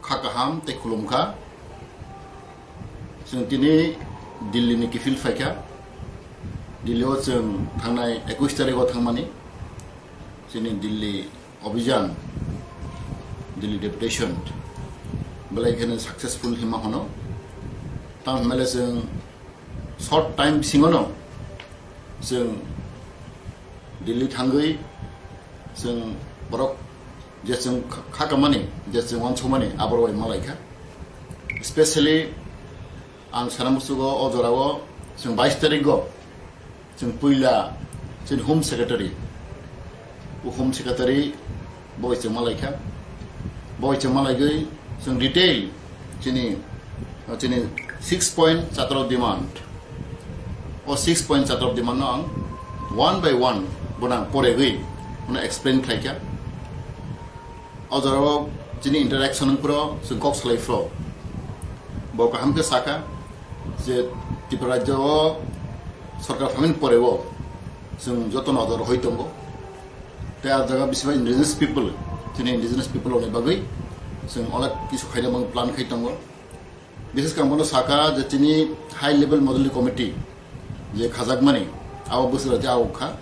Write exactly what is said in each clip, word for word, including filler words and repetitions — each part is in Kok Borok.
Kha kaham tei khulumkha. Chwng tini Delhi ni kiphil phaikha. Delhi o chwng thangnai ekush tarikh o thangmani chini Delhi Abhijan, Delhi Deputation belai kheno successful hima hono. Tamo hwnmale chwng short time bisingono chwng Delhi thangwi chwng borok je chwng kha-, kha kamani, je chwng wansukmani, aborok bai malaikha. Specially ang sana musugo o jorao chwng bais tarikgo chwng puila chini Home Secretary, o Home Secretary bo bai chwng malaikha. Bo bai chwng malaigwi chwng detail chini, chini six point chatrok demand. O six point chatrok demand no ang one by one bono ang poregwi bono explain khlaikha. O jorao chini interaction wngphro chwng kok salai phro. Bo kaham khe sakha je Tripura rajyo o sorkar phaimani poreo chwng joto nojor hoi tongo. Tei a jaga bisi indigenous people, chini indigenous people rokni bagwi chwng onek kisu khaina bagwi plan khai tongo. Bises khe ang bono sakha je chini high level model committee je khajakmani abo bwswk rati awk kha,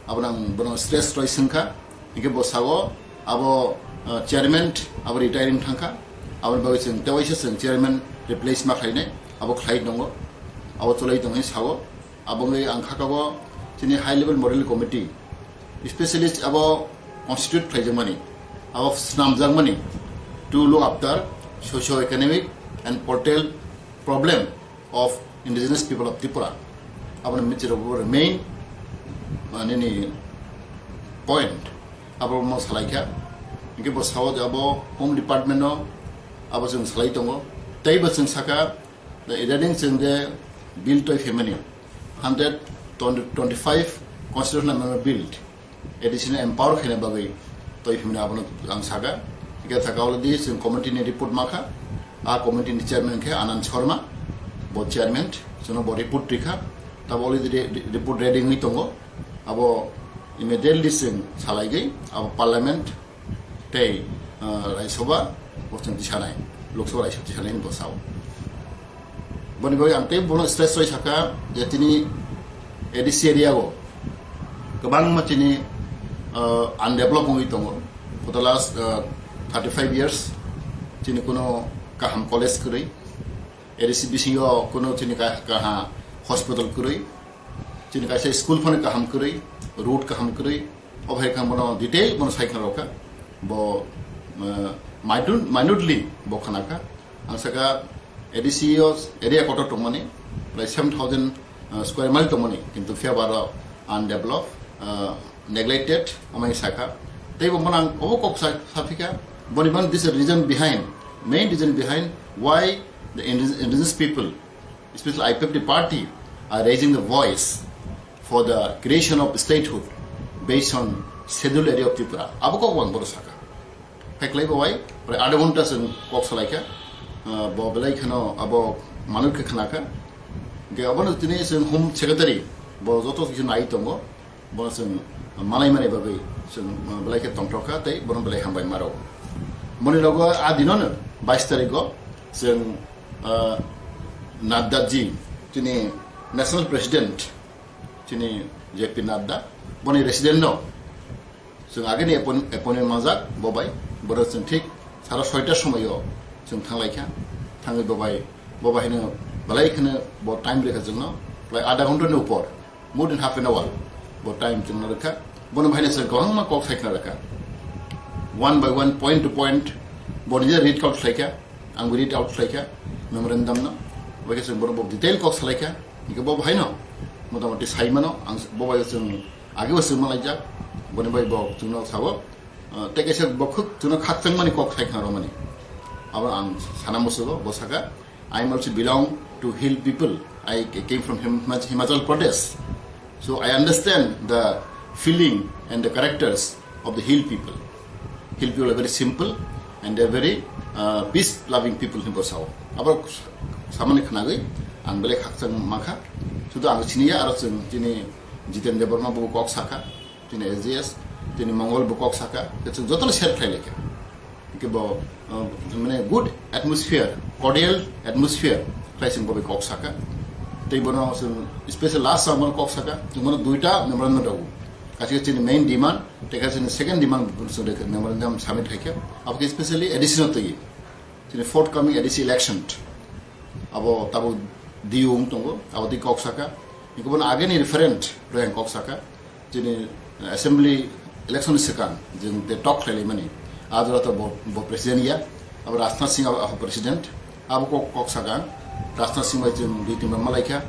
abo nang bono stress roi swngkha, hinkhe bo sao abo, uh, chairman abo retiring thangkha, aboni bagwi chwng tewaisa chwng chairman replace ma khlainai, abo khlai tongo, abo cholai tongo sao. Aboni ang khakao chini high level model committee, specialist abo constitute khlaijakmani, abo snamjakmani to look after socio-economic and political problem of indigenous people of Tripura. Aboni michiro bo main, uh, nini point abo mo salaikha. Hinkhe bo sao je abo Home Department no abo chwng salai tongo. Tei bo chwng sakha, the regarding chwng je bill toi family hundred twenty-five constitutional amendment bill, A D C no empower khaina bagwi toi phimni abono ang saka. Hingke saka already chwng committee ni report makha. A committee ni chairman khe Anand Sharma, bo chairman, chwngno bo report rikha. Tabo already re-, re-, report ready wngwi tongo. Abo immediately chwng salaigwi abo parliament tei, ah, Rajya Sabha bo chwng tisanai, Lok Sabha Rajya Sabha tisanai hinwi bo sao. Boni bagwi ang tei bono stress rwi saka je tini A D C area o kwbangma chini, ah, undeveloped wngwi tongo. For the last, ah, thirty-five years chini kuno kaham college kwrwi, A D C bisingo kuno chini ka-, kaha hospital kwrwi, chini kaisa school phano kaham kwrwi, road kaham kwrwi, o hai kha bono detail bono sai kha rokha. Bo, ah, minute-, minutely bo khana kha. Ang saka A D C o area kotor tongmani, prai seven thousand, ah, square mile tongmani, kintu phiya baro undeveloped, ah, neglected, amai saka. Tei bo manang obo kok sa-, saphika, boni man this is reason behind, main reason behind why the indig-, indigenous people, especially I P F T party, are raising the voice for the creation of statehood based on scheduled area of Tripura. Abo kok wang boro saka. Pheklai bo bai, pore adha ghonta chwng kok salaikha, ah, bo belai kheno abo manwi khe khnakha. Ge abono tini chwng Home Secretary, bo joto kisi nai tongo, bono chwng malai mani bagwi chwng, ah, belai khe tongthokha tei bono belai hambai maro. Moni logo a dinono bais tarikgo chwng, ah, Nadda ji, chini National President, chini J P Nadda, boni resident no, chwng ageni appoint-, appointment manjak bo bai, bono chwng thik sara soita somoio chwng thanglaikha, thangwi bo bai, bo bai hino belai kheno bo time rikha chwngno, prai adha ghonta ni upor, more than half an hour bo time chwngno rikha, bono bai hino chwng kwbangma kok sai khna rikha, one by one, point to point, bo nije read out khlaikha, ang read out khlaikha memorandum no, bai khe chwng bono bo detail kok salaikha, hingke bo bai hino motamoti sai mano, ang bo bai chwng Age bo chwng malaijak, boni bai bo chwngno sao, ah, tei kaisa bo khuk chwngno khakchangmani kok sai khna romani. Abo ang sana musugo, bo saka, "I am also belong to hill people. I came from Him-, Himachal Pradesh. So I understand the feeling and the characters of the hill people. Hill people are very simple and they are very, uh, peace loving people," hinwi bo sao. Abo samani khnagwi ang belai khakchang mankha. Sudu ang siniya aro chwng chini Jiten Debbarma bo kok saka, tini S G S, tini Mongol bo kok saka, tei chwng jotono share khlai laikha. Kebo, uh, mane good atmosphere, cordial atmosphere khlai chwng bo bai kok saka. Tei bono chwng special last round bono kok saka, chwng bono duita memorandum rw. Kaisa chini main demand, tei kaisa chini second demand bono chwng rw memorandum submit khaikha. Abo khe specially A D C no twi. Chini forthcoming A D C election. Abo tabuk diyung tongo, abo twi kok saka. Iko bono ageni referent rw kok saka. Chini assembly election ni swkang, chwng de talk khlailaimani. A jora to bo, bo president ya, abo Rajnath Singh abo, abo president. Abo kok, kok saka, Rajnath Singh bai chwng dui tin bar malaikha,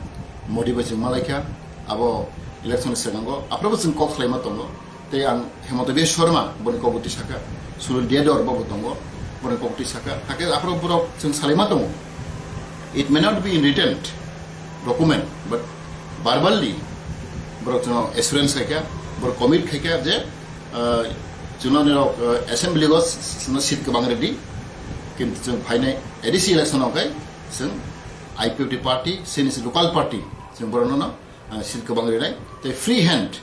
Modi bai chwng malaikha, abo election ni swkango, aphrobo chwng kok khlaima tongo. Tei ang Hemanta Biswa Sarma, boni kok bwtwi saka, Sunil Yadav bo tongo, boni kok bwtwi saka. Hakhe aphro borok chwng salaima tongo. It may not be in written document, but verbally borok chwngno assurance khaikha, borok commit khaikha je, ah, chwngno nirok, ah, assembly o s-, s-, seat kwbang rwdi, kintu chwng phainai A D C election o khe chwng I P F T party, chini local party, chwng borokno, ah, seat kwbang rwnai, tei free hand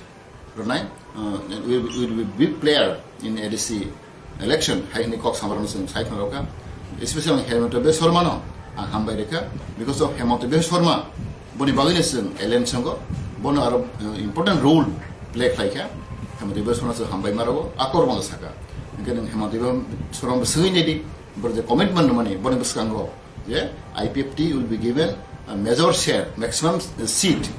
rwnai, uh, will, will be big player in A D C election, hai hwnwi kok samarokno chwng sai khna rwkha. Especially Hemanta Biswa Sarma no ang hambai rwkha, because of Hemanta Biswa Sarma, boni bagwino chwng alliance wngo, bono aro, uh, important role play khlaikha. Hemanta Biswa Sarma chwng hambai ma rwo, akor bono saka. Hwnkhe nwng Hemanta Biswa Sarma bo swngwi naidi, boro je commitment rwmani, boni bwskango je I P F T will be given a major share, maximum seat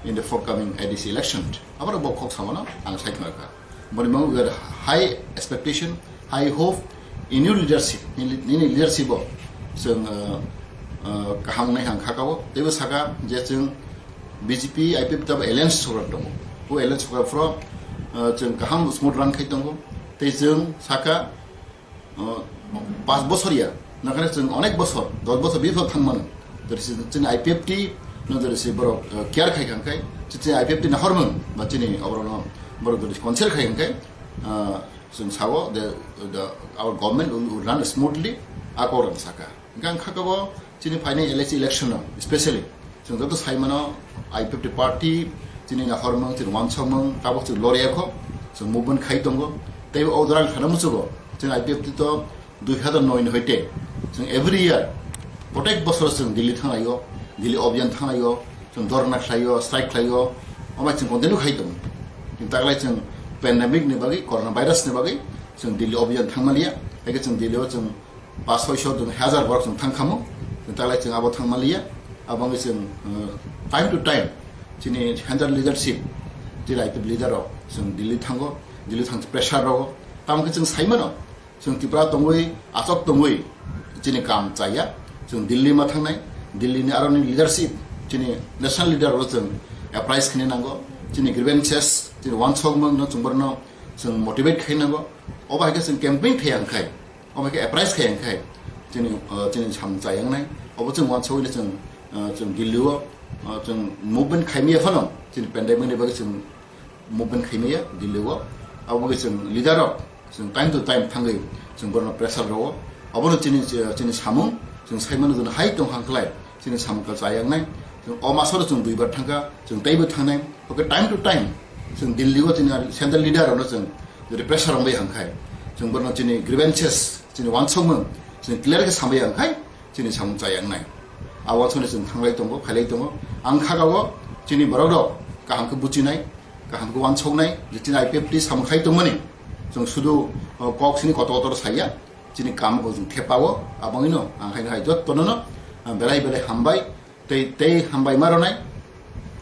in the forthcoming A D C election. Aboro bo kok samano ang sai khna rwkha. Boni bagwi we have high expectation, high hope in your leadership, nini, nini leadership o chwng, uh, uh, kaham wngnai ang kha kao. Teibo saka je chwng B J P, I P F T abo alliance sorkar tongo. O alliance sorkar phro, uh, chwng kaham smooth run khai tongo. Tei chwng saka, uh, pas bosor ya, nakhane chwng onek bosor, dos bosor, bis bosor thang mano. Jodi se chini I P F T no jodi se borok, uh, care khai kha khe, chini I P F T nahormung ba chini oborokno borok jodi consider khai kha khe, uh, chwng sao the, the, our government will, will run smoothly, a kok rang saka. Hwnkhe ang kha kabo chini phainai L A C election o, specially chwng joto sai mano, I P F T party chini nahormung, chini wansokmung, tabok chwng lorya kho, chwng movement khai tongo. Tei o jora ang sana muchugo, chini I P F T to dui hazar noi ni hoite chwng every year, protek bosor chwng Delhi thanglaio, Delhi obhiyan thanglaio, chwng dhorna khlaio, strike khlaio, omo chwng continue khai tongo. Chwng taklai chwng pandemic ni bagwi, corona virus ni bagwi chwng Delhi obhiyan thangmaliya, haikhe chwng Delhi o chwng pas soi sho, chwng hazar borok chwng thang khamu, chwng taklai chwng abo thangmaliya, abo wngwi chwng, uh, time to time chini central leadership, chini I P F T leader rok chwng Delhi thango, Delhi thang pressure rogo, tamo khe chwng sai mano, chwng Tripura tongwi, achok tongwi chini kam chaya, chwng Delhi ma thangnai, Delhi ni aroni leadership, chini national leader rok chwng apprise khini nango, chini grievances, chini wansokmung no chwng borno chwng motivate khai nango, obo hai khe chwng campaign khai ang khai. Omo khe apprise khai ang khai chini, uh, chini samung chayang nai. Obo chwng wansugwi chwng, uh, chwng Delhi o, uh, chwng movement khaimaya phano chini pandemic ni bagwi chwng movement khaimaya Delhi o. Abo bagwi chwng leader rok chwng time to time thangwi chwng borno pressure rwo. Obono chini, chini samung chwng saimano, chwng hai tong hang khlai chini samung kha chayang nai. Chwng o masoro chwng duibar thangkha, chwng teibo thangnai. Oke, time to time chwng Delhi o chini central leader rokno chwng jodi pressure rwngbai hang khai, chwng borno chini grievances, chini wansukmung chwng clear khe sambai hang khai chini samung chayang nai. A wansukni chwng thanglai tongo, khailai tongo. Ang kha o chini borok rok kaham khe buchinai, kaham khe wansuknai, je chini I P F T samung khai tongmani chwng sudu, o, kok sini kotor kotor saya, chini kam bo chwng thepao. Abangino ang hai hai jottono no, ah, belai belai hambai. Tei, tei hambai ma rwnai.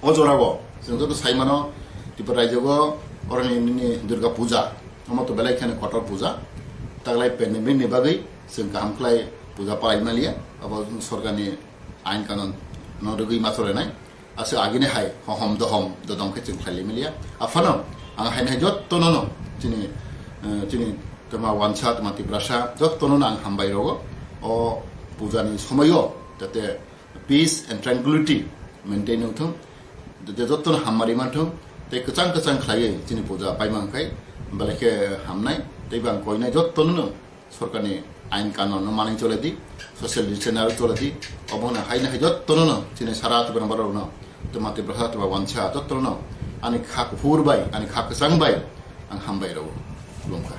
O jorao chwng joto sai mano, Tripura rajyo o oroni nini Durga Puja, omo to belai kheno kotor puja. Taklai pandemic ni bagwi chwng kaham khlai puja palai maliya. Abo sorkarni ain kanon no rwgwi ma chole nai. Aswk agini hai hohom dohom dodom khe chwng khlai maliya. Aphano ang hai nai jotto no no chini, eh, chini tama wansa, tama Tiprasa jotto no ang hambai rogo. O puja ni somoyo jate peace and tranquility maintain wngthung, je jottono hammari manthung, tei kwchang kwchang khlaiwi chini puja paimang khai belai khe hamnai. Tei bang koinai jottono no sorkarni ain kanon no manwi chole di, social distance aro chole di, obono haino hai jottono no chini sara Tripura borok no, tama Tiprasa, tama wansa jottono no ani kha kuphur bai, ani kha kwchang bai ang hambai rwo, khulumkha.